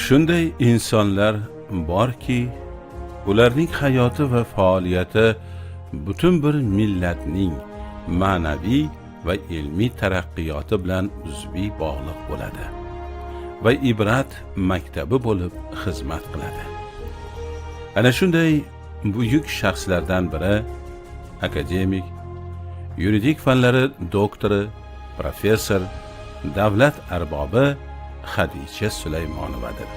Shunday insonlar borki, ularning hayoti va faoliyati butun bir millatning ma'naviy va ilmiy taraqqiyoti bilan uzviy bog'liq bo'ladi va ibrat maktabi bo'lib xizmat qiladi. Ana shunday buyuk shaxslardan biri akademik, yuridik fanlari doktori, professor, davlat arbobi Xadicha Sulaymonovadir.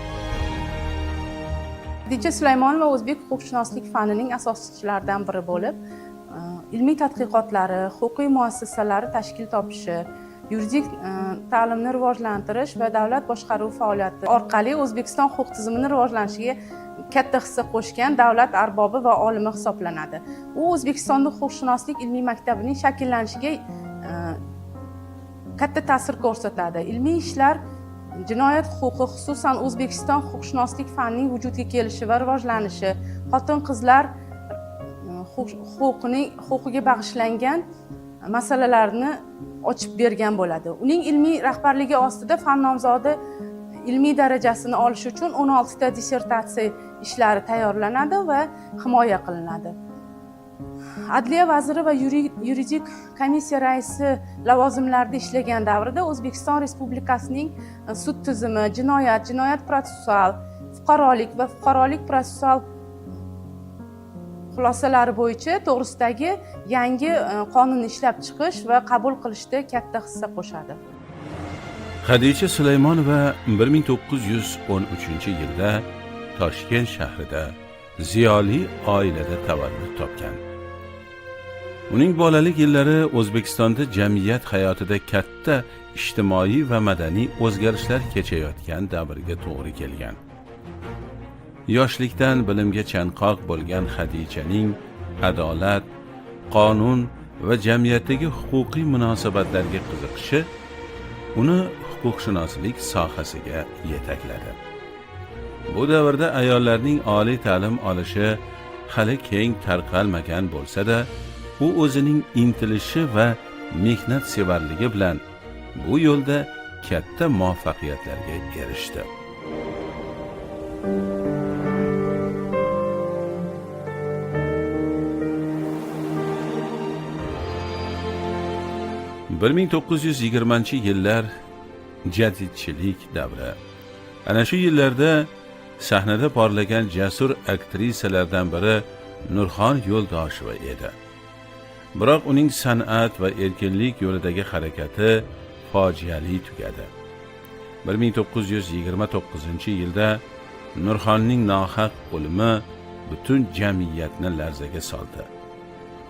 Xadicha Sulaymonova o'zbek huquqshunoslik fanining asoschilaridan biri bo'lib, ilmiy tadqiqotlari, huquqiy muassasalari tashkil topishi, yuridik ta'limni rivojlantirish va davlat boshqaruvi faoliyati orqali O'zbekiston huquq tizimini rivojlanishiga katta hissa qo'shgan davlat arbobi va olimi hisoblanadi. U O'zbekistonda huquqshunoslik ilmiy maktabining shakllanishiga katta ta'sir ko'rsatadi. Ilmiy ishlar jinoyat huquqi, xususan O'zbekiston huquqshunoslik fanining vujudga kelishi va rivojlanishi, xotin qizlar huquqiga bag'ishlangan masalalarni ochib bergan bo'ladi. Uning ilmiy rahbarligi ostida fan nomzodi ilmiy darajasini olish uchun 16 ta dissertatsiya ishlari tayyorlanadi va himoya qilinadi. Adliya vaziri va yuridik komissiya raisi lavozimlarida ishlagan davrida O'zbekiston Respublikasining sud tizimi, jinoyat, jinoyat protsessual, fuqarolik va fuqarolik protsessual xulosalari bo'yicha to'g'risidagi yangi qonunni ishlab chiqish va qabul qilishda katta hissa qo'shadi. Xadicha Sulaymonova 1913 yilda Toshkent shahrida ziyoli oilada tavallud topgan. Uning bolalik yillari O'zbekistonda jamiyat hayotida katta ijtimoiy va madaniy o'zgarishlar kechayotgan davrga to'g'ri kelgan. Yoshlikdan bilimga chanqoq bo'lgan Xadichaning adolat, qonun va jamiyatdagi huquqiy munosabatlarga qiziqishi uni huquqshunoslik sohasiga yetakladi. Bu davrda ayollarning oliy ta'lim olishi hali keng tarqalmagan bo'lsa-da, u o'zining intilishi va mehnatsevarligi bilan bu yo'lda katta muvaffaqiyatlarga erishdi. 1920-yillar jadidchilik davri. Ana shu yillarda sahnada porlagan jasur aktrisalardan biri Nurxon Yo'ldosheva edi. Biroq uning san'at va erkinlik yo'lidagi harakati fojiali tugadi. 1929-yilda Nurxonning nohaq o'limi butun jamiyatni larzaga soldi.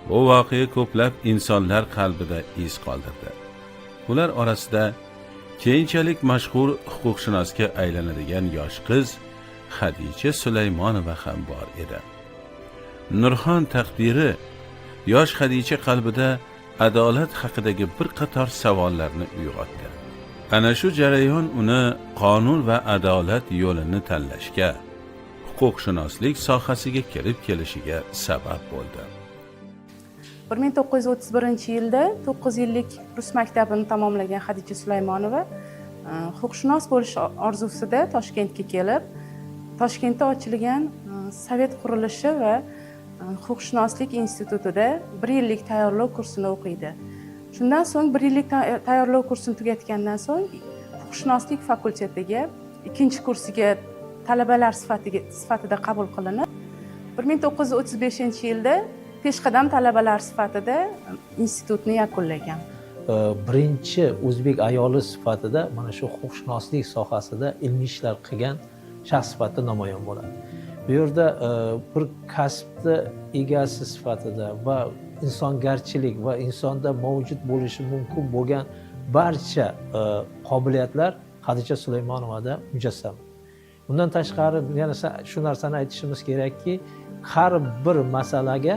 Bu voqea ko'plab insonlar qalbida iz qoldirdi. Ular orasida keyinchalik mashhur huquqshunosga aylanadigan yosh qiz Xadicha Sulaymonova ham bor edi. Nurxon taqdiri yosh Xadicha qalbida adolat haqidagi bir qator savollarni uyg'otdi. Ana shu jarayon uni qonun va adolat yo'lini tanlashga, huquqshunoslik sohasiga kirib kelishiga sabab bo'ldi. 1931-yilda 9 yillik rus maktabini tamomlagan Xadicha Sulaymonova huquqshunos bo'lish orzusida Toshkentga kelib, Toshkentda ochilgan Sovet qurilishi va huquqshunoslik institutida bir yillik tayyorlov kursini o'qiydi. Shundan so'ng bir yillik tayyorlov kursini tugatgandan so'ng huquqshunoslik fakultetiga ikkinchi kursiga talabalar sifatida qabul qilinib, 1935-yilda peshqadam talabalar sifatida institutni yakunlagan. Birinchi o'zbek ayoli sifatida mana shu huquqshunoslik sohasida ilmiy ishlar qilgan shaxs sifatida namoyon bo'ladi. Bu yerda bir kasbni egasi sifatida va insongarchilik va insonda mavjud bo'lishi mumkin bo'lgan barcha qobiliyatlar Xadicha Sulaymonovada mujassam. Bundan tashqari yana shu narsani aytishimiz kerakki, har bir masalaga,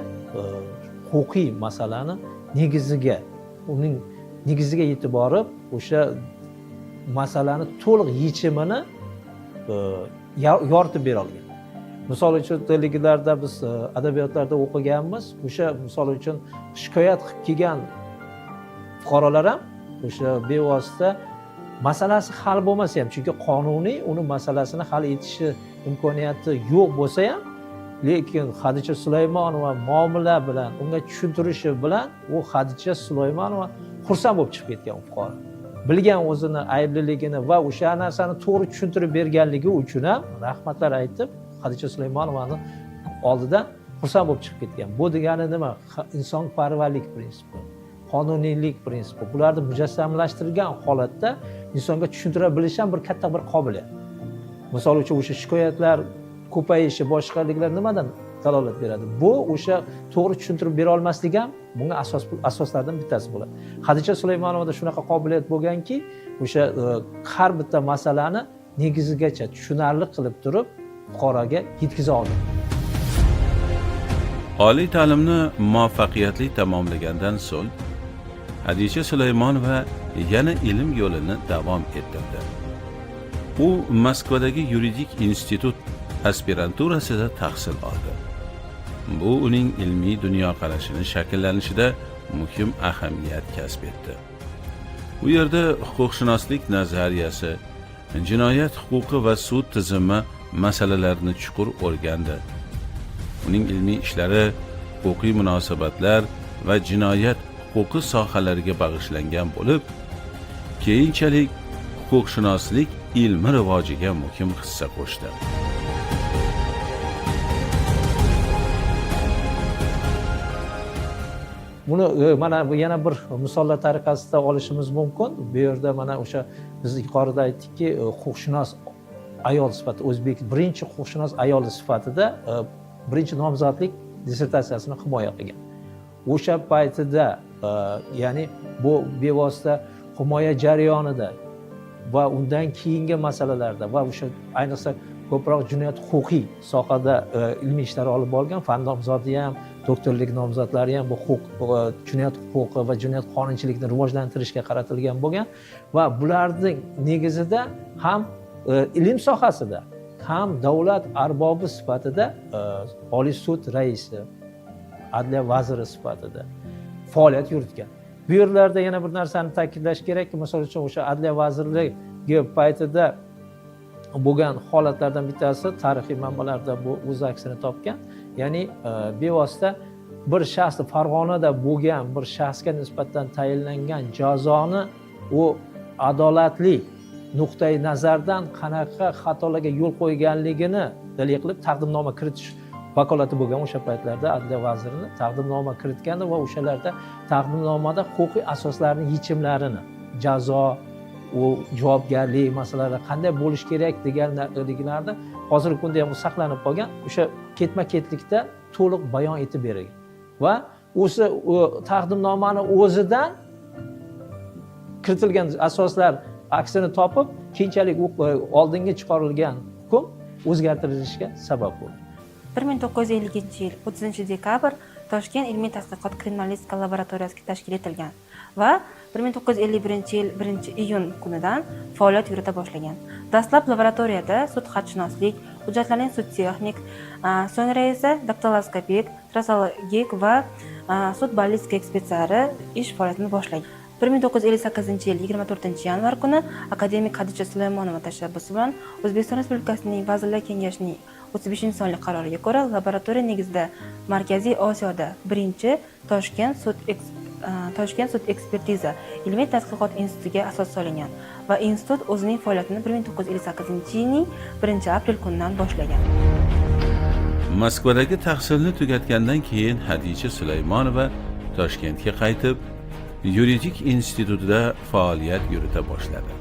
huquqiy masalani negiziga, uning negiziga yetib borib, o'sha masalani to'liq yechimini yoritib bera olgan. Misol uchun, haligilarda biz adabiyotlarda o'qiganmiz, o'sha misol uchun shikoyat qilib kelgan fuqarolar ham o'sha bevosita masalasi hal bo'lmasa ham, chunki qonuniy uni masalasini hal etishi imkoniyati yo'q bo'lsa ham, lekin Hadicha Sulaymonova muomala bilan, unga tushuntirishi bilan u Hadicha Sulaymonova xursand bo'lib chiqib ketgan fuqaro. Bilgan o'zini aybliligini va o'sha narsani to'g'ri tushuntirib berganligi uchun ham rahmatlar aytib Hadicha Sulaymonovani oldidan xursand bo'lib chiqib ketgan. Bu degani nima? Insonparvarlik prinsipi, qonuniylik prinsipi. Bularni mujassamlashtirgan holatda insonga tushuntira bilish ham bir katta bir qobiliyat. Misol uchun, o'sha shikoyatlar ko'payishi, boshqaliklar nimadan dalolat beradi? Bu o'sha to'g'ri tushuntirib bera olmaslik ham bunga asoslardan bittasi bo'ladi. Hadicha Sulaymonovada shunaqa qobiliyat bo'lganki, o'sha har bitta masalani negizigacha tushunarli qilib turib fuqaroga yetkaza oldi. Oliy ta'limni muvaffaqiyatli tamomlagandan so'ng Hadicha Sulaymonova yana ilm yo'lini davom ettirdi. U Moskvadagi yuridik institut aspiranturasida tahsil oldi. Bu uning ilmiy dunyoqarashini shakllanishida muhim ahamiyat kasb etdi. U yerda huquqshunoslik nazariyasi, jinoyat huquqi va sud tizimi masalalarini chuqur o'rgandi. Uning ilmiy ishlari huquqiy munosabatlar va jinoyat huquqi sohalariga bag'ishlangan bo'lib, keyinchalik huquqshunoslik ilmi rivojiga muhim hissa qo'shdi. Buni mana bu yana bir misollar tariqasida olishimiz mumkin. Bu yerda mana o'sha biz yuqorida aytdikki, huquqshunos ayol sifatida, o'zbek birinchi huquqshunos ayoli sifatida birinchi nomzodlik dissertatsiyasini himoya qilgan. O'sha paytida, ya'ni bu bevosita himoya jarayonida va undan keyingi masalalarda va o'sha ayniqsa ko'proq jinoyat huquqiy sohada ilmiy ishlar olib borgan, fan nomzodi ham, doktorlik nomzodlari ham bu huquq, jinoyat huquqi va jinoyat qonunchilikni rivojlantirishga qaratilgan bo'lgan va bularning negizida ham ilm sohasida ham davlat arbobi sifatida Oliy sud raisi, adliya vaziri sifatida faoliyat yuritgan. Bu yerlarda yana bir narsani ta'kidlash kerakki, misol uchun o'sha adliya vazirligi paytida bo'lgan holatlardan bittasi tarixiy manbalarda bu o'z aksini topgan. Ya'ni bevosita bir shaxsni, Farg'onada bo'lgan bir shaxsga nisbatan tayinlangan jazoni u adolatli nuqtai nazardan qanaqa xatolarga yo'l qo'yganligini dalil qilib taqdimnoma kiritish vakolati bo'lgan o'sha paytlarda adliya vazirini taqdimnoma kiritgandi va o'shalarda taqdimnomada huquqiy asoslarning yechimlarini, jazo, u javobgarlik masalalari qanday bo'lishi kerak deganliklarni hozirgi kunda ham u saqlanib qolgan, o'sha ketma-ketlikda to'liq bayon etib berilgan va o'sha taqdimnomani o'zidan kiritilgan asoslar aksini topib, keyinchalik u oldingi chiqarilgan hukm o'zgartirilishiga sabab bo'ldi. 1950 yil 30 dekabr Toshkent ilmiy tadqiqot kriminalistika laboratoriyasi tashkil etilgan va 1951 yil 1 iyun kunidan faoliyat yurita boshlagan. Dastlab laboratoriyada sud xatshunoslik, hujjatlarning sud texnik, so'ngra esa daktiloskopik, trassologik va sud ballistika ekspertlari ish faoliyatini boshlagan. 1958 yil 24 yanvar kuni akademik Hadicha Sulaymonova tashabbusi bilan O'zbekiston Respublikasining Vazirlar Kengashining 35 sonli qaroriga ko'ra laboratoriya negizida Markaziy Osiyoda birinchi Toshkent sud ekspertiza ilmiy tadqiqot institutiga asos solingan va institut o'zining faoliyatini 1958 yilning 1 aprel kunidan boshlagan. Moskvadagi tahsilni tugatgandan keyin Hadicha Sulaymonova Toshkentga qaytib, yuridik institutida faoliyat yurita boshladi.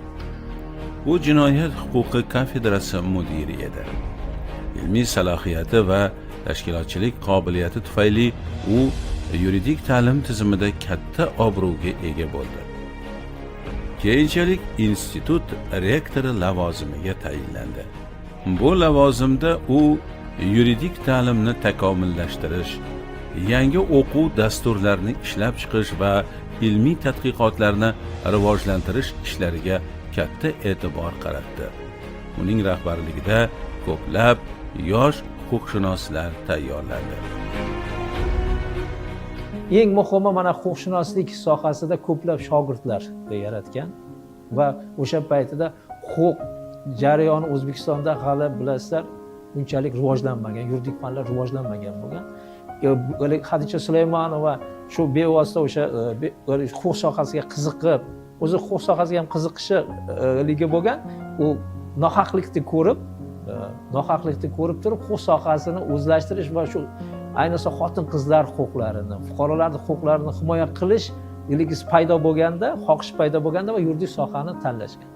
U jinoyat huquqi kafedrasi mudiri edi. Ilmiy salohiyati va tashkilotchilik qobiliyati tufayli u yuridik ta'lim tizimida katta obro'ga ega bo'ldi. Keyinchalik institut rektori lavozimiga tayinlandi. Bu lavozimda u yuridik ta'limni takomillashtirish, yangi o'quv dasturlarini ishlab chiqish va ilmiy tadqiqotlarni rivojlantirish ishlariga katta e'tibor qaratdi. Uning rahbarligida ko'plab yosh huquqshunoslar tayyorlandi. Eng muhimi, mana huquqshunoslik sohasida ko'plab shogirdlar yaratgan va o'sha paytida huquq jarayoni O'zbekistonda hali, bilasizlar, unchalik rivojlanmagan, yuridik fanlar rivojlanmagan bo'lgan. Hadicha Sulaymonova shu bevosita o'sha huquq sohasiga qiziqib, o'zi huquq sohasiga ham qiziqishligi bo'lgan, u nohaqlikni ko'rib turib huquq sohasini o'zlashtirish va shu ayniqsa xotin qizlar huquqlarini, fuqarolarni huquqlarini himoya qilish ilgisi paydo bo'lganda, xohish paydo bo'lganda va yuridik sohani tanlashgan.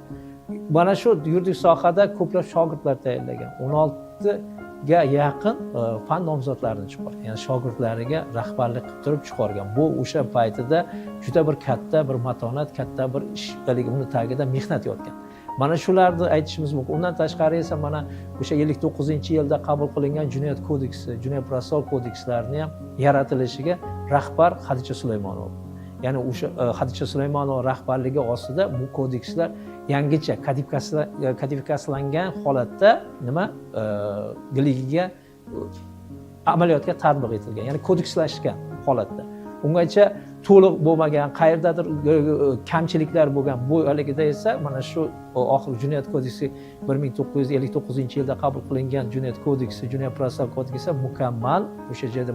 Mana shu yuridik sohada ko'plab shogirdlar tayyorlagan, 16ga yaqin fan nomzodlarini chiqargan, ya'ni shogirdlariga rahbarlik qilib turib chiqargan. Bu o'sha paytida juda bir katta bir matonat, katta bir ish, haligi uni tagida mehnat yotgan. Mana shularni aytishimiz mumkin. Undan tashqari esa mana o'sha 59-yilda qabul qilingan Jinoyat kodeksi, Jinoyat protsessual kodekslarini ham yaratilishiga rahbar Hadicha Sulaymonova. Ya'ni o'sha Hadicha Sulaymonova rahbarligi ostida bu kodekslar yangicha kodifikatsiyalangan holatda nima giligiga amaliyotga tatbiq etilgan, ya'ni kodekslashgan holatda. Ungacha to'liq bo'lmagan, qayerdadir kamchiliklar bo'lgan. Bu haligida esa mana shu oxirgi Jinoyat kodeksi, 1959-yilda qabul qilingan Jinoyat kodeksi, Jinoyat protsessual kodeksi mukammal, o'sha yerda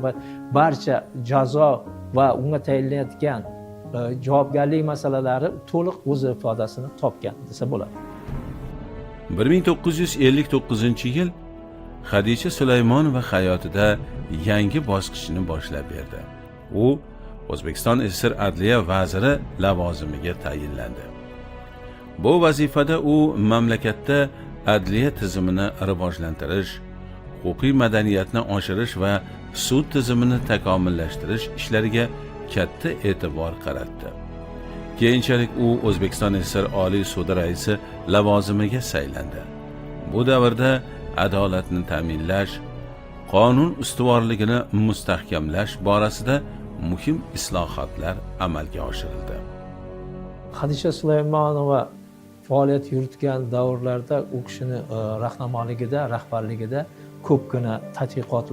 barcha jazo va unga tayinlanayotgan javobgarlik masalalari to'liq o'z ifodasini topgan desa bo'ladi. 1959-yil Xadicha Sulaymonova hayotida yangi bosqichni boshlab berdi. U O'zbekiston SSR adliya vaziri lavozimiga tayinlandi. Bu vazifada u mamlakatda adliya tizimini rivojlantirish, huquqiy madaniyatni oshirish va sud tizimini takomillashtirish ishlariga katta e'tibor qaratdi. Keyinchalik u O'zbekiston SSR Oliy sudi raisi lavozimiga saylandi. Bu davrda adolatni ta'minlash, qonun ustuvorligini mustahkamlash borasida muhim islohotlar amalga oshirildi. Hadicha Sulaymonova faoliyat yuritgan davrlarda u kishini rahnamoligida, rahbarligida ko'pgina tadqiqot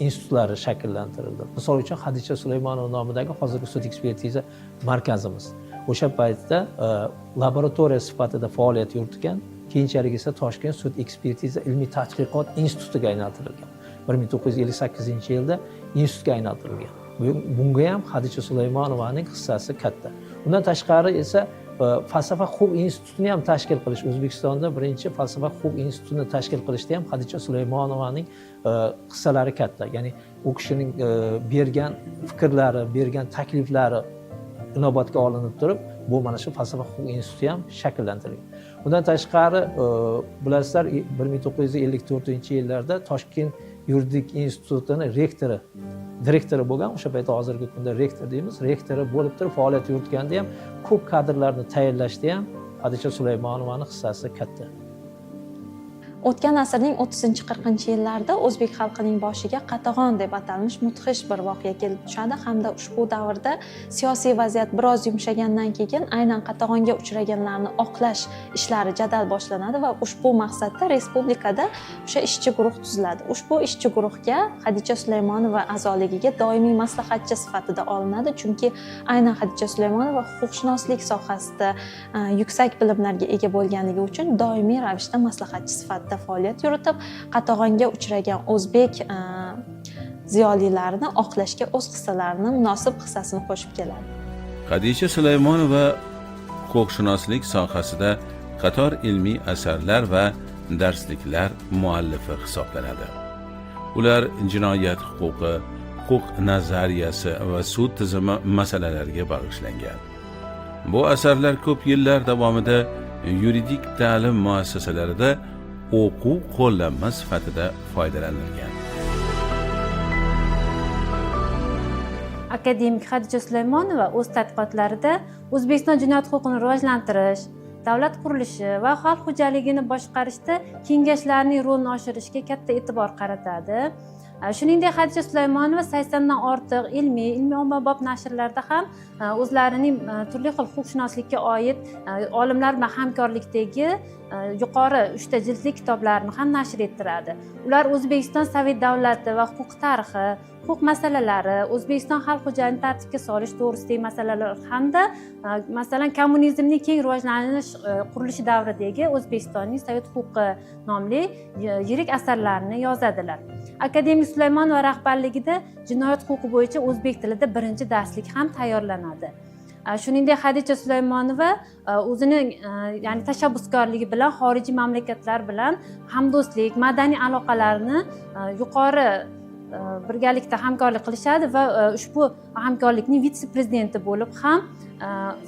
institutlari shakllantirildi. Misol uchun, Hadicha Sulaymonova nomidagi hozirgi sud ekspertiza markazimiz o'sha paytda laboratoriya sifatida faoliyat yuritgan, keyinchalik esa Toshkent sud ekspertiza ilmiy tadqiqot institutiga aylantirilgan. 1958-yilda institutga aylantirilgan. Bunga ham Hadicha Sulaymонованing hissasi katta. Undan tashqari esa falsafa huquq institutini ham tashkil qilish, O'zbekistonda birinchi falsafa huquq institutini tashkil qilishda ham Hadicha Sulaymонованing hissalari katta. Ya'ni u kishining bergan fikrlari, bergan takliflari inobatga olinib turib, bu mana shu falsafa huquq instituti ham shakllantirilgan. Undan tashqari, bilasizlar, 1954-yillarda Toshkent yuridik institutini rektori, direktori bo'lgan o'sha paytda, hozirgi kunda rektor deymiz, rektori bo'lib turib faoliyat yuritganda ham ko'p kadrlarni tayyorlashda ham Hadicha Sulaymonovani hissasi katta. O'tgan asrning 30-40-yillarida o'zbek xalqining boshiga qatag'on deb atalmish mudhish bir voqea kelib tushadi hamda ushbu davrda siyosiy vaziyat biroz yumshagandan keyin aynan qatag'onga uchraganlarni oqlash ishlari jadal boshlanadi va ushbu maqsadda respublikada o'sha ishchi guruh tuziladi. Ushbu ishchi guruhga Hadicha Sulaymonova a'zoligiga doimiy maslahatchi sifatida olinadi, chunki aynan Hadicha Sulaymonova huquqshunoslik sohasida yuksak bilimlarga ega bo'lganligi uchun doimiy ravishda maslahatchi sifatida faoliyat yuritib, qatag'onga uchragan o'zbek ziyolilarini oqlashga o'z hissalarini, munosib hissasini qo'shib keladi. Xadicha Sulaymonova huquqshunoslik sohasida qator ilmiy asarlar va darsliklar muallifi hisoblanadi. Ular jinoyat huquqi, huquq nazariyasi va sud tizimi masalalariga bag'ishlangan. Bu asarlar ko'p yillar davomida yuridik ta'lim muassasalarida o'quv qo'llanma sifatida foydalanilgan. Akademik Xadicha Sulaymonova o'z tadqiqotlarida O'zbekiston jinoyat huquqini rivojlantirish, davlat qurilishi va xalq xo'jaligini boshqarishda kengashlarning rolini oshirishga katta e'tibor qaratadi. Shuningdek, Xadicha Sulaymonova 80 dan ortiq ilmiy ommabop nashrlarda ham o'zlarining turli xil huquqshunoslikka oid olimlar bilan hamkorlikdagi yuqori 3 ta jildli kitoblarni ham nashr ettiradi. Ular O'zbekiston Sovet davlati va huquq tarixi, huquq masalalari, O'zbekiston xalq xo'jaligini tartibga solish to'g'risidagi masalalar hamda masalan kommunizmning keng rivojlanish qurilishi davridagi O'zbekistonning sovet huquqi nomli yirik asarlarni yozadilar. Akademik Sulaymonova rahbarligida jinoyat huquqi bo'yicha o'zbek tilida birinchi darslik ham tayyorlanadi. Shuningdek, Xadicha Sulaymonova o'zining ya'ni tashabbuskorligi bilan xorijiy mamlakatlar bilan hamdo'stlik, madaniy aloqalarni yuqori birgalikda hamkorlik qilishadi va ushbu hamkorlikning vitse-prezidenti bo'lib ham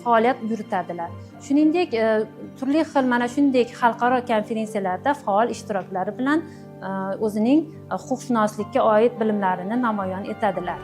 faoliyat yuritadilar. Shuningdek, turli xil mana shunday xalqaro konferensiyalarda faol ishtiroklari bilan o'zining huquqshunoslikka oid bilimlarini namoyon etadilar.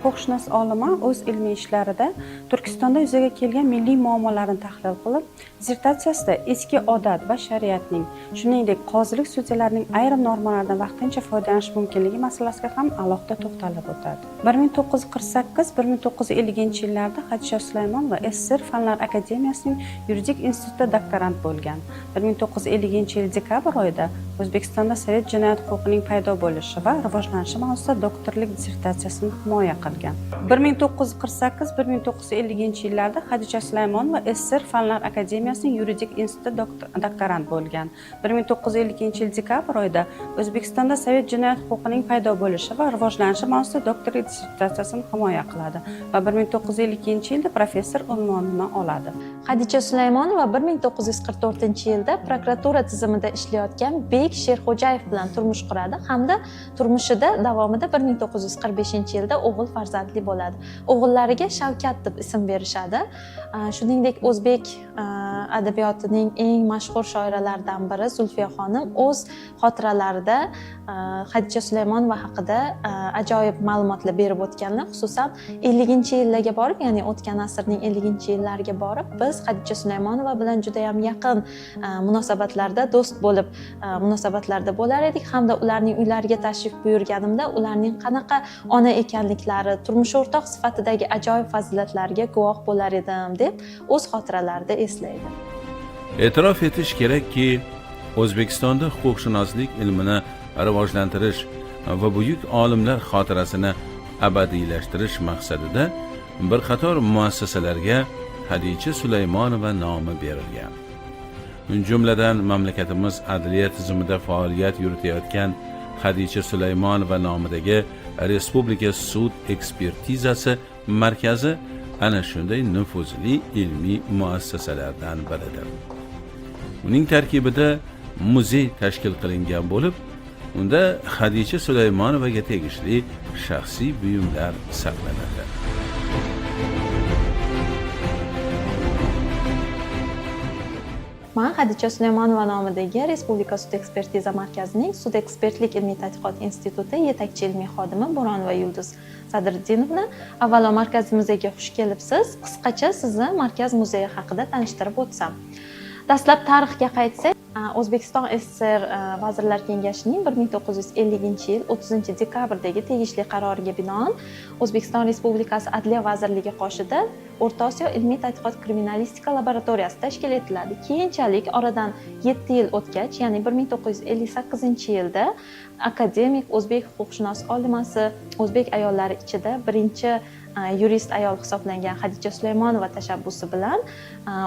Huquqshunos olima o'z ilmiy ishlarida Turkistonda yuzaga kelgan milliy muammolarni tahlil qilib, dissertatsiyasida eski odat va shariatning, shuningdek, qozilik sudyalarining ayrim normalaridan vaqtincha foydalanish mumkinligi masalasiga ham alohida to'xtalib o'tadi. 1948-1950 yillarda Xadicha Sulaymonova SSR Fanlar akademiyasining yuridik institutida doktorant bo'lgan. 1950 yil dekabr oyida O'zbekistonda sovet jinoyat huquqining paydo bo'lishi va rivojlanishi mavzusida doktorlik dissertatsiyasini himoya qilgan. 1948-1950 yillarda Xadicha Sulaymonova SSR Fanlar akademiyasining yuridik institutida doktorant bo'lgan. 1952 yil dekabr oyida O'zbekistonda sovet jinoyat huquqining paydo bo'lishi va rivojlanishi mavzusida doktorlik dissertatsiyasini himoya qiladi va 1952 yilda professor unvonini oladi. Xadicha Sulaymonova 1944 yilda prokuratura tizimida ishlayotgan Bek Sherxo'jayev bilan turmush quradi hamda turmushida davomida 1945 yilda o'g'il farzandli bo'ladi. O'g'illariga Shavkat deb ism berishadi. Shuningdek, o'zbek adabiyotining eng mashhur shoiralaridan biri Zulfiya xonim o'z xotiralarida Xadicha Sulaymonova haqida ajoyib ma'lumotlar berib o'tganlar. Xususan, 50-yillarga borib, ya'ni o'tgan asrning 50-yillariga borib, biz Xadicha Sulaymonova bilan judayam yaqin munosabatlarda, do'st bo'lib munosabatlarda bo'lar edik hamda ularning uylariga tashrif buyurganimda ularning qanaqa ona ekanliklari, turmush o'rtoq sifatidagi ajoyib fazilatlariga guvoh bo'lar edim, deb o'z xotiralarida eslaydi. E'tirof etish kerakki, O'zbekistonda huquqshunoslik ilmini rivojlantirish va buyuk olimlar xotirasini abadiylashtirish maqsadida bir qator muassasalarga Xadicha Sulaymonova nomi berilgan. Jumladan, mamlakatimiz adliya tizimida faoliyat yuritayotgan Xadicha Sulaymonova nomidagi Respublika sud ekspertizasi markazi ana shunday nufuzli ilmiy muassasalardan biridir. Uning tarkibida muzey tashkil qilingan bo'lib, unda Xadicha Sulaymonovaga tegishli shaxsiy buyumlar saqlanadi. Man Xadicha Sulaymonova nomidagi Respublika sud ekspertiza markazining sud ekspertlik ilmiy tadqiqot instituti yetakchi ilmiy xodimi Bo'ronova Yulduz Sadriddinovna. Avvalo markazimizga xush kelibsiz. Qisqacha sizni markaz muzeyi haqida tanishtirib o'tsam. Dastlab tarixga qaytsak, O'zbekiston SSR Vazirlar Kengashining 1950 yil 30 dekabrdagi tegishli qaroriga binoan O'zbekiston Respublikasi Adliya vazirligi qoshida O'rta Osiyo ilmiy tadqiqot kriminalistika laboratoriyasi tashkil etiladi. Keyinchalik oradan 7 yil o'tgach, ya'ni 1958 yilda akademik, o'zbek huquqshunos olimasi, o'zbek ayollari ichida birinchi yurist ayol hisoblangan Xadicha Sulaymonova tashabbusi bilan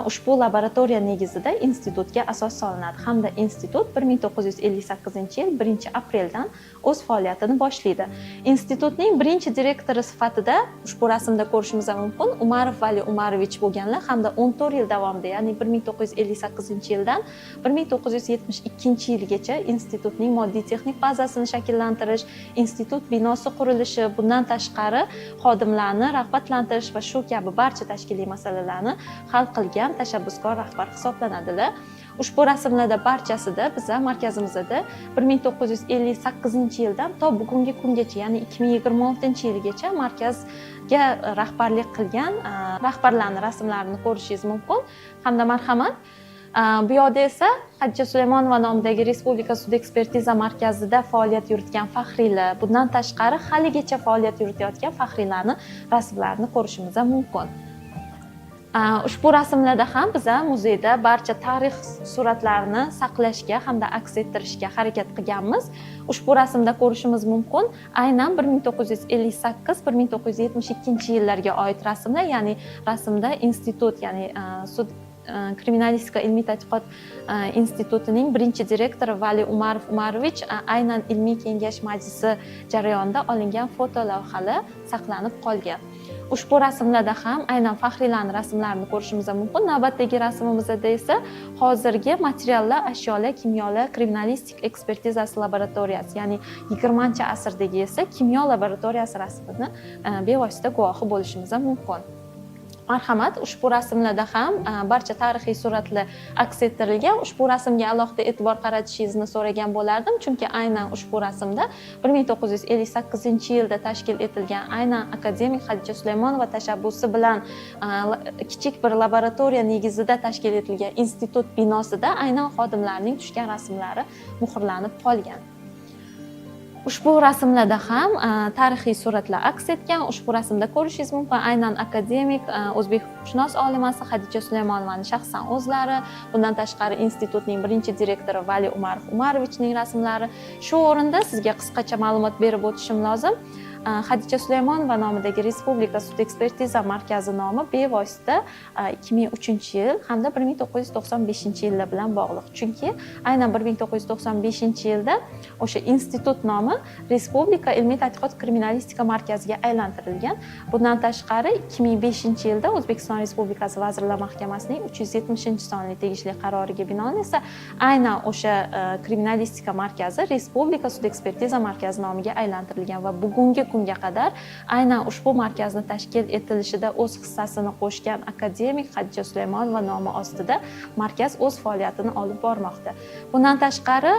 ushbu laboratoriya negizida institutga asos solinadi hamda institut 1958 yil 1 apreldan o'z faoliyatini boshlaydi. Institutning birinchi direktori sifatida ushbu rasmda ko'rishimiz mumkin, Umarov Vali Umarovich bo'lganlar hamda 14 yil davomida, ya'ni 1958 yildan 1972 yilgacha institutning moddiy texnik bazasi bazasini shakllantirish, institut binosi qurilishi, bundan tashqari xodimlarni rag'batlantirish va shu kabi barcha tashkiliy masalalarni hal qilgan tashabbuskor rahbar hisoblanadilar. Ushbu rasmlarda barchasida biza markazimizda 1958-yildan to bugungi kungacha, ya'ni 2026-yilgacha markazga rahbarlik qilgan rahbarlarni rasmlarini ko'rishingiz mumkin. Hamda marhamat, bu yoqda esa Xadija Sulaymonova nomidagi Respublika sud ekspertiza markazida faoliyat yuritgan faxriylar, bundan tashqari haligacha faoliyat yuritayotgan faxriylarni rasmlarini ko'rishimiz mumkin. Ushbu rasmlarda ham biza muzeyda barcha tarix suratlarini saqlashga hamda aks ettirishga harakat qilganmiz. Ushbu rasmda ko'rishimiz mumkin aynan 1958, 1972 yillarga oid rasmlar, ya'ni rasmda institut, ya'ni sud kriminalistika ilmiy tadqiqot institutining birinchi direktori Vali Umarov Umarovich aynan ilmiy kengash majlisi jarayonida olingan foto lavhalar saqlanib qolgan. Ushbu rasmlarda ham aynan faxriylarni rasmlarini ko'rishimiz mumkin. Navbatdagi rasmimizda esa hozirgi materiallar, ashyolar, kimyolar kriminalistik ekspertizasi laboratoriyasi, ya'ni 20-asrdagi esa kimyo laboratoriyasi rasmini bevosita guvohi bo'lishimiz mumkin. Marhamat, ushbu rasmlarda ham barcha tarixiy suratlar aks ettirilgan. Ushbu rasmga alohida e'tibor qaratishingizni so'ragan bo'lardim, chunki aynan ushbu rasmda 1958-yilda tashkil etilgan, aynan akademik Xadija Sulaymonova tashabbusi bilan kichik bir laboratoriya negizida tashkil etilgan institut binosida aynan xodimlarning tushgan rasmlari muhrlanib qolgan. Ushbu rasmlarda ham tarixiy suratlar aks etgan. Ushbu rasmda ko'rishingiz mumkin aynan akademik o'zbek huquqshunos olimasi Xadija Sulaymonovani shaxsan o'zlari, bundan tashqari institutning birinchi direktori Vali Umarov Umarovichning rasmlari. Shu o'rinda sizga qisqacha ma'lumot berib o'tishim lozim. Xadija Sulaymonova nomidagi Respublika sud ekspertiza markazi nomi bevosita 2003-yil hamda 1995-yillar bilan bog'liq, chunki aynan 1995-yilda o'sha institut nomi Respublika ilmiy tadqiqot kriminalistika markaziga aylantirilgan. Bundan tashqari 2005-yilda O'zbekiston Respublikasi Vazirlar Mahkamasining 370-sonli tegishli qaroriga binoan esa aynan o'sha kriminalistika markazi Respublika sud ekspertiza markazi nomiga aylantirilgan va bugungi kunga qadar aynan ushbu markazni tashkil etilishida o'z hissasini qo'shgan akademik Xadija Sulaymonova nomi ostida markaz o'z faoliyatini olib bormoqda. Bundan tashqari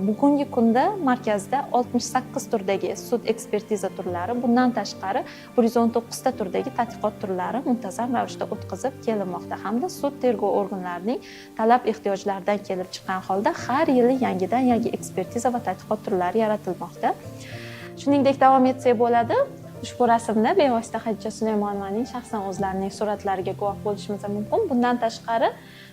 bugungi kunda markazda 68 turdagi sud ekspertiza turlari, bundan tashqari 119 ta turdagi tadqiqot turlari muntazam ravishda o'tkazib kelinmoqda hamda sud tergov organlarining talab ehtiyojlaridan kelib chiqqan holda har yili yangidan yangi ekspertiza va tadqiqot turlari yaratilmoqda. Shuningdek, davom etsak bo'ladi. Ushbu rasmda bevosita Xadija Sulaymonovaning shaxsan o'zlarining suratlariga guvoh bo'lishimiz mumkin. Bundan tashqari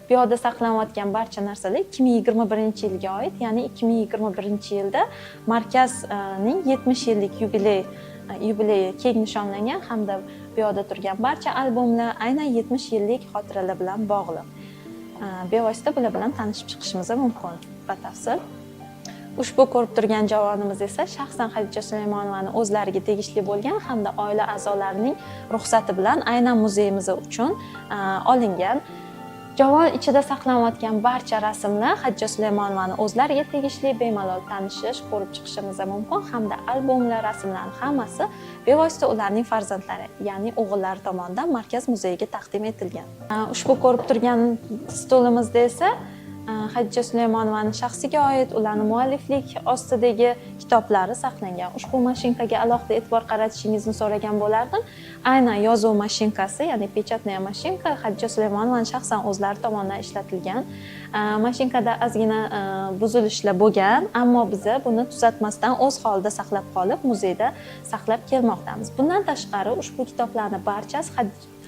bu yoqda saqlanayotgan barcha narsalar 2021-yilga oid, ya'ni 2021-yilda markazning 70 yillik yubileyi keng nishonlangan hamda bu yoqda turgan barcha albomlar aynan 70 yillik xotiralar bilan bog'liq. Bevosita bular bilan tanishib chiqishimiz mumkin batafsil. Ushbu ko'rib turgan javonimiz esa shaxsan Xadija Sulaymonovani o'zlariga tegishli bo'lgan hamda oila a'zolarining ruxsati bilan aynan muzeyimiz uchun olingan. Javon ichida saqlanayotgan barcha rasmlar Xadija Sulaymonovani o'zlariga tegishli, bemalol tanishish, ko'rib chiqishimiz mumkin hamda albomlar, rasmlarni hammasi bevosita ularning farzandlari, ya'ni o'g'illari tomonidan markaz muzeyiga taqdim etilgan. Ushbu ko'rib turgan stolimizda esa Xadija Sulaymonovani shaxsiga oid, ularni mualliflik ostidagi kitoblari saqlangan. Ushbu mashinkaga alohida e'tibor qaratishingizni so'ragan bo'lardim. Aynan yozuv mashinkasi, ya'ni печатная машинка Xadija Sulaymonovani shaxsan o'zlari tomonidan ishlatilgan. Mashinkada ozgina buzilishlar bo'lgan, ammo biza buni tuzatmasdan o'z holida saqlab qolib, muzeyda saqlab kelmoqdamiz. Bundan tashqari ushbu kitoblarni barchasi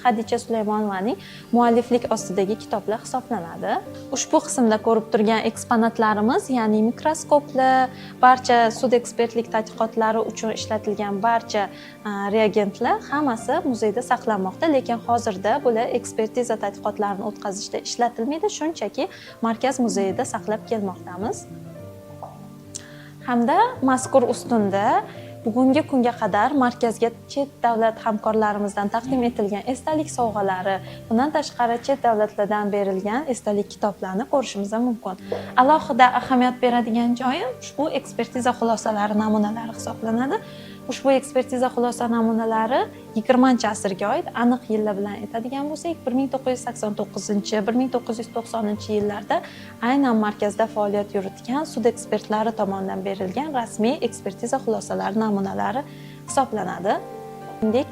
Xadija Sulaymonovaning mualliflik ostidagi kitoblar hisoblanadi. Ushbu qismda ko'rib turgan eksponatlarimiz, ya'ni mikroskoplar, barcha sud ekspertlik tadqiqotlari uchun ishlatilgan barcha reagentlar hammasi muzeyda saqlanmoqda, lekin hozirda bular ekspertiza tadqiqotlarini o'tkazishda ishlatilmaydi, shunchaki markaz muzeyida saqlab kelmoqdamiz. Hamda mazkur ustunda Bugungi kunga qadar markazga chet davlat hamkorlarimizdan taqdim etilgan esdalik sovg'alari, bundan tashqari chet davlatlardan berilgan esdalik kitoblarni ko'rishimiz mumkin. Alohida ahamiyat beradigan joyi ushbu ekspertiza xulosalari namunalari hisoblanadi. Ushbu ekspertiza xulosa namunalari 20-asrga oid, aniq yillar bilan aytadigan bo'lsak, 1989, 1990 yillarda aynan markazda faoliyat yuritgan sud ekspertlari tomonidan berilgan rasmiy ekspertiza xulosalari namunalari hisoblanadi. Shuningdek,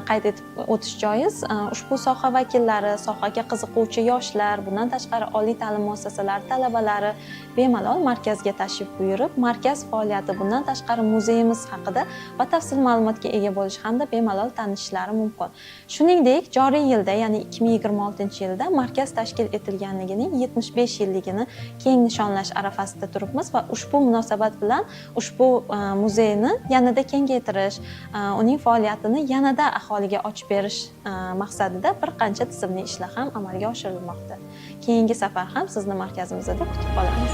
qayd etib o'tish joiz, ushbu soha vakillari, sohaga qiziquvchi yoshlar, bundan tashqari oliy ta'lim muassasalari talabalari bemalol markazga tashrif buyurib, markaz faoliyati, bundan tashqari muzeyimiz haqida batafsil ma'lumotga ega bo'lish hamda bemalol tanishishlari mumkin. Shuningdek, joriy yilda, ya'ni 2026 yilda markaz tashkil etilganligining 75 yilligini keng nishonlash arafasida turibmiz va ushbu munosabat bilan ushbu muzeyni yanada kengaytirish, uning faoliyatini yanada aholiga ochib berish maqsadida bir qancha tizimli ishlar ham amalga oshirilmoqda. Keyingi safar ham sizni markazimizda kutib qolamiz.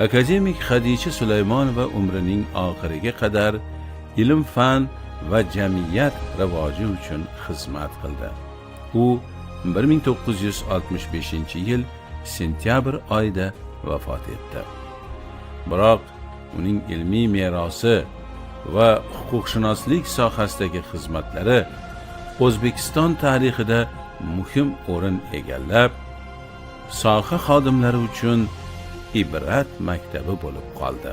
Akademik Xadicha Sulaymonova umrining oxiriga qadar ilm fan va jamiyat rivoji uchun xizmat qildi. U 1965 yil sentyabr oyida vafot etdi. Biroq uning ilmiy merosi va huquqshunoslik sohasidagi xizmatlari O'zbekiston tarixida muhim o'rin egallab, soha xodimlari uchun ibrat maktabi bo'lib qoldi.